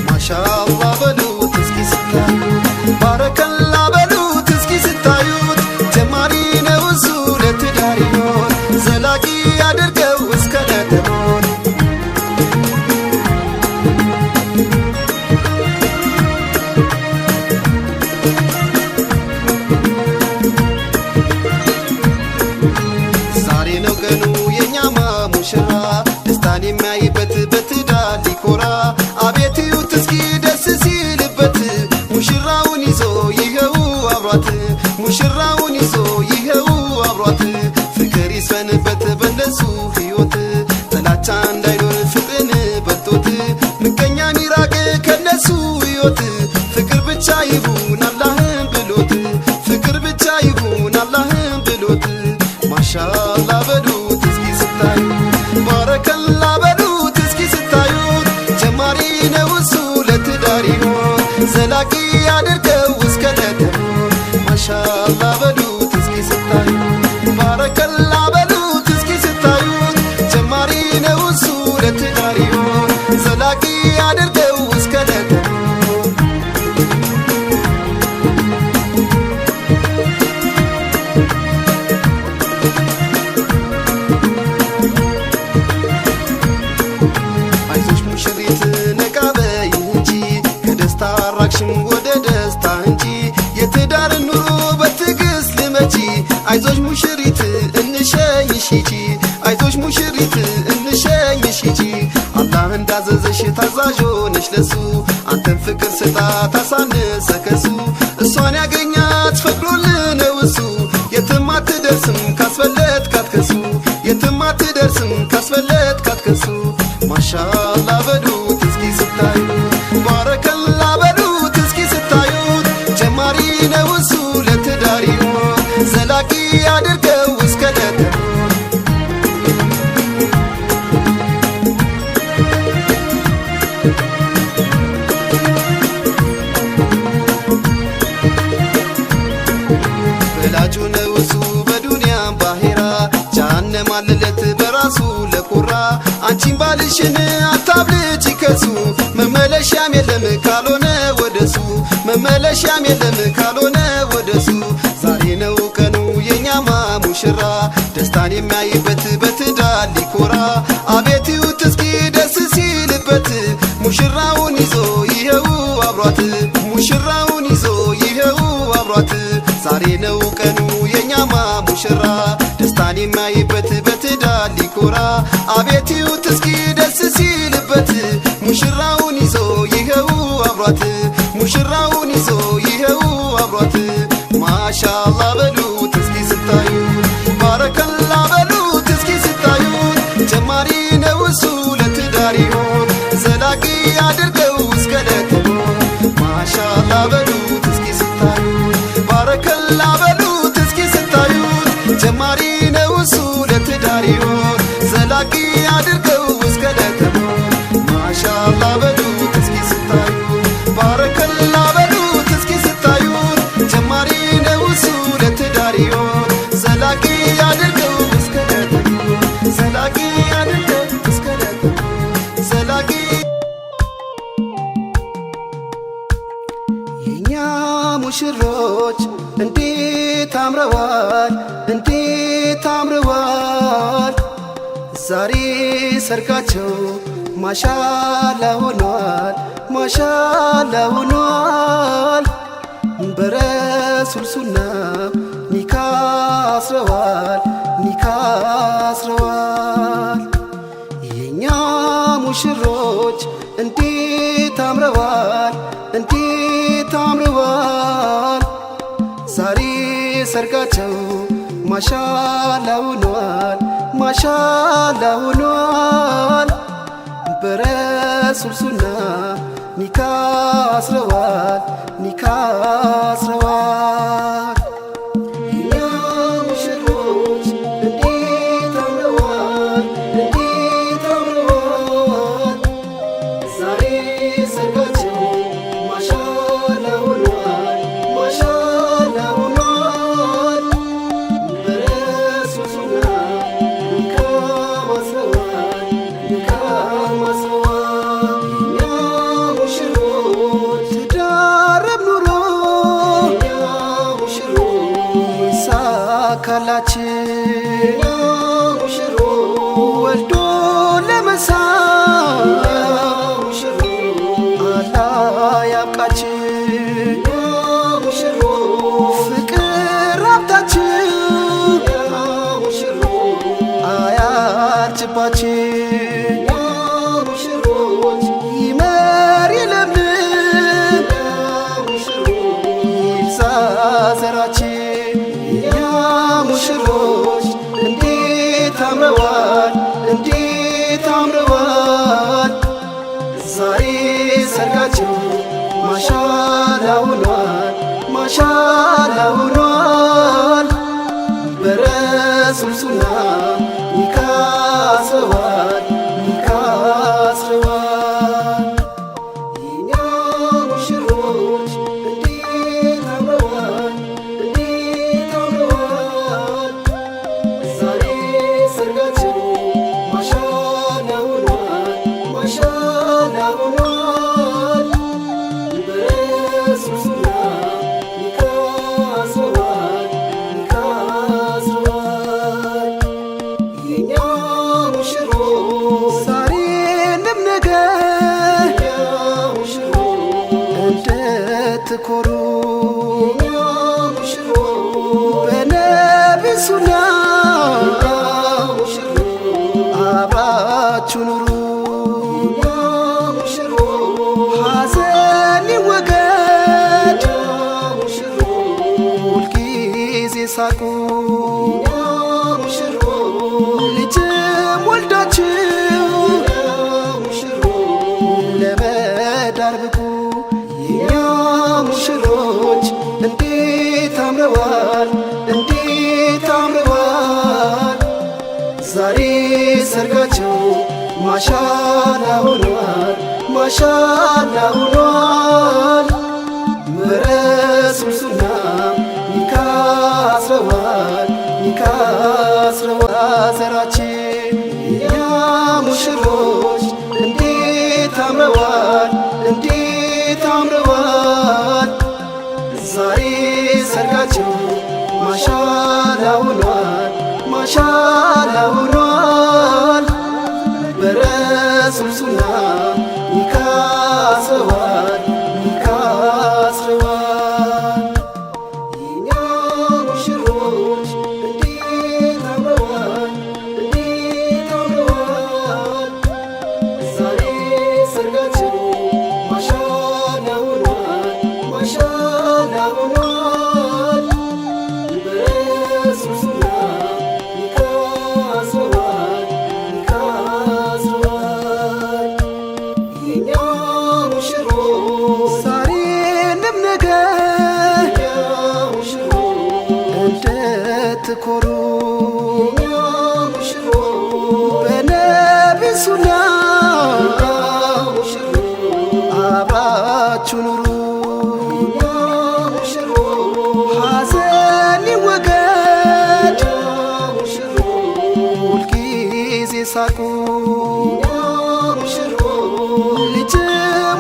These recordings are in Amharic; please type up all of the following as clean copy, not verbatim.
ማሻአላ በሉት እስኪ ስታዩት፣ ባረከላ በሉት እስኪ ስታዩት፣ ጀማሪ ነው እሱ ለትዳር ሕይወት፣ ዘላቂ አድርገው እስከ ለተሞት። ዛሬ ነው ቀኑ የኛማ ሙሽራ፣ ደስታን የሚያይበት በትዳር ሊኮራ። አቤት እዩት እስኪ ደስ ሲልበት፣ ሙሽራውን ይዞ ይኸው አብሯት፣ ሙሽራውን ይዞ ይኸው አብሯት። ፍቅር ይስፈንበት በእነሱ ሕይወት፣ ጥላቻ እንዳይኖር ፍቅርን በልቶት፣ ምቀኛን ይራቅ ከነሱ ሕይወት። ፍቅር ብቻ ይሁን አላህን ብሎት፣ ፍቅር ብቻ ይሁን አላህን ብሎት። ማሻአላ በሉት እስኪ ስታዩ፣ ባረከላ በሉት እስኪ ስታዩት፣ ጀማሪ ነው እሱ ለትዳር ይሆን፣ ዘላቂ አድርገው እስከ ለተሞት። ማሻአላ በሉት እስኪ ስታዩ፣ ባረከላ በሉት እስኪ ስታዩት፣ ጀማሪ ነው እሱ ለትዳር ይሆን፣ ዘላቂ አድርገው እስከ ለተሞት። አይዞሽ ሙሽሪት ነቃ በይ እንጂ፣ ከደስታ አራቅሽም ወደ ደስታ እንጂ፣ የትዳር ኑሮ በትዕግስት ልመጂ። አይዞሽ ሙሽሪት እንሸኝሽ ሂጂ፣ አይዞሽ ሙሽሪት እንሸኝሽ ሂጂ። አላህ እንዳዘዘሽ ታዛዥ ሆነሽ ለሱ፣ አንተን ፍቅር ስጣ ታሳንሰ ከሱ። እሷን ያገኛት ፈቅዶልን ነው እሱ፣ የትም አትደርስም ካስፈለጥካት ከሱ፣ የትም አትደርስም ካስፈለጥካት ከሱ። ማሻአላ በሉት እስኪ ስታዩት፣ ባረከላ በሉት እስኪ ስታዩት፣ ጀማሪ ነው እሱ ለትዳር ይሆን፣ ዘላቂ አድርገው እስከ ለተሞት። በላጩ ነው እሱ በዱንያም ባሄራ፣ ጃሃንም አለለት በራሱ ለኮራ። አንቺን ባልሽን አታብልጭ ከሱ፣ መመለሻም የለም ካልሆነ ወደሱ፣ መመለሻም የለም ካልሆነ ወደሱ። ዛሬ ነው ቀኑ የኛማ ሙሽራ፣ ደስታን የሚያይበት በትዳር ሊኮራ። አቤት እዩት እስኪ ደስ ሲልበት፣ ሙሽራውን ይዞ ይኸው አብሯት፣ ሙሽራውን ይዞ ይኸው አብሯት። ዛሬ ነው ቀኑ የኛማ ሙሽራ፣ ደስታን የሚያይበት በትዳር ሊኮራ። አቤት እዩት እስኪ ደስ ሲልበት፣ ሙሽራውን ይዞ ይኸው አብሯት፣ ሙሽራውን ይዞ ይኸው አብሯት። ማሻአላ በሉት እስኪ ስታዩት፣ ባረከላ በሉት እስኪ ስታዩት፣ ጀማሪ ነው እሱ ለትዳር ይሆን፣ ዘላቂ አድርገው እስከ ለተሞት። ማሻአላ በሉት እስኪ ስታዩት፣ ባረከላ በሉት እስኪ ስታዩት፣ ጀማሪ ነው እሱ ለትዳር ይሆን፣ ዘላቂ አድርገው እስከ ለተሞት። ማሻአላ በሉት እስኪ ስታዩት፣ ባረከላ በሉት እስኪ ስታዩት፣ ጀማሪ ነው እሱ ለትዳር ይሆን፣ ዘላቂ አድርገው እስከ ለተሞት፣ ዘላቂ አድርገው እስከ ለተሞት፣ ዘላቂ። የኛ ሙሽሮች እንዴት አምረዋል፣ እንዴት አምረዋል! ዛሬ ሰርጋቸው ማሻላ ሆኗል፣ ማሻላ ሆኗል። በረሱል ሱና ኒካ አስረዋል፣ ኒካ አስረዋል። የኛ ሙሽሮች እንዴት አምረዋል፣ እንዴት አምረዋል! ዛሬ ሰርጋቸው ማሻላ ሆኗል፣ ማሻላ ሆኗል። በረሱል ሱና ኒካ አስረዋል፣ ኒካ አስረዋል። የኛ ሙሽሮች እንዴት አምረዋል፣ እንዴት አምረዋል! ዛሬ ሰርጋቸው ማሻአላ ሆኗል፣ ማሻአላ። ይሳካላችሁ ወልዶ ለመሳም አላህ ያብቃችሁ ፍቅር ሀብታችሁ አያርጅባችሁ ይመር ይለምልም ይብዛ ዘራችሁ የኛ ሙሽሮች እንዴት አምረዋል እንዴት አምረዋል ዛሬ ሰርጋቸው ማሻላ ሆኗል ማሻላ ሆኗል በረሱል ሱና ኒካ አስረዋል ኒካ አስረዋል የኛ ሙሽሮች እንዴት አምረዋል እንዴት አምረዋል ዛሬ ሰርጋቸው ማሻላ ሆኗል ማሻላ ሆኗል በረሱል ሱና ኒካ አስረዋል ኒካ አስረዋል የኛ ሙሽሮች ዛሬንም ነገ እንድትኮሩ በነቢ ሱና አብራችሁ ኑሩ ሐዘን ይወገድ ሁልጊዜ ሳቁ ልጅም ወልዳችሁ ለመዳር ብቁ የኛ ሙሽሮች እንዴት አምረዋል እንዴት አምረዋል ዛሬ ሰርጋቸው ማሻላ ሆኗል ማሻላ ሆኗል በረሱል ሱና ኒካ አስረዋል ኒካ አስረዋል ዘራችን የኛ ሙሽሮች እንዴት አምረዋል እንዴት አምረዋል ዛሬ ሰርጋቸው ማሻላ ሆኗል ማሻላ ሆኗል በረሱል ሱና ኒካ አስረዋል ኒካ አስረዋል የኛ ሙሽሮች እንዴት አምረዋል እንዴት አምረዋል ዛሬ ሰርጋቸው ማሻላ ሆኗል ማሻላ ሆኗል በረሱል ሱና ኒካ አስረዋል ኒካ አስረዋል የኛ ሙሽሮች ዛሬንም ነገ እንድትኮሩ በነቢ ሱና አብራችሁ ኑሩ ሐዘን ይወገድ ሁልጊዜ ሳቁ ልጅም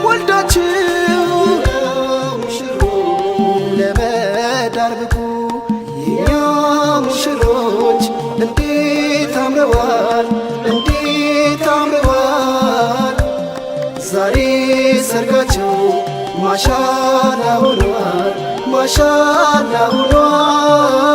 ወልዳችሁ ለመዳር ብቁ የኛ ሙሽሮች እንዴት አምረዋል እንዴት አምረዋል ዛሬ ሰርጋቸው ማሻላ ሆኗል ማሻላ ሆኗል።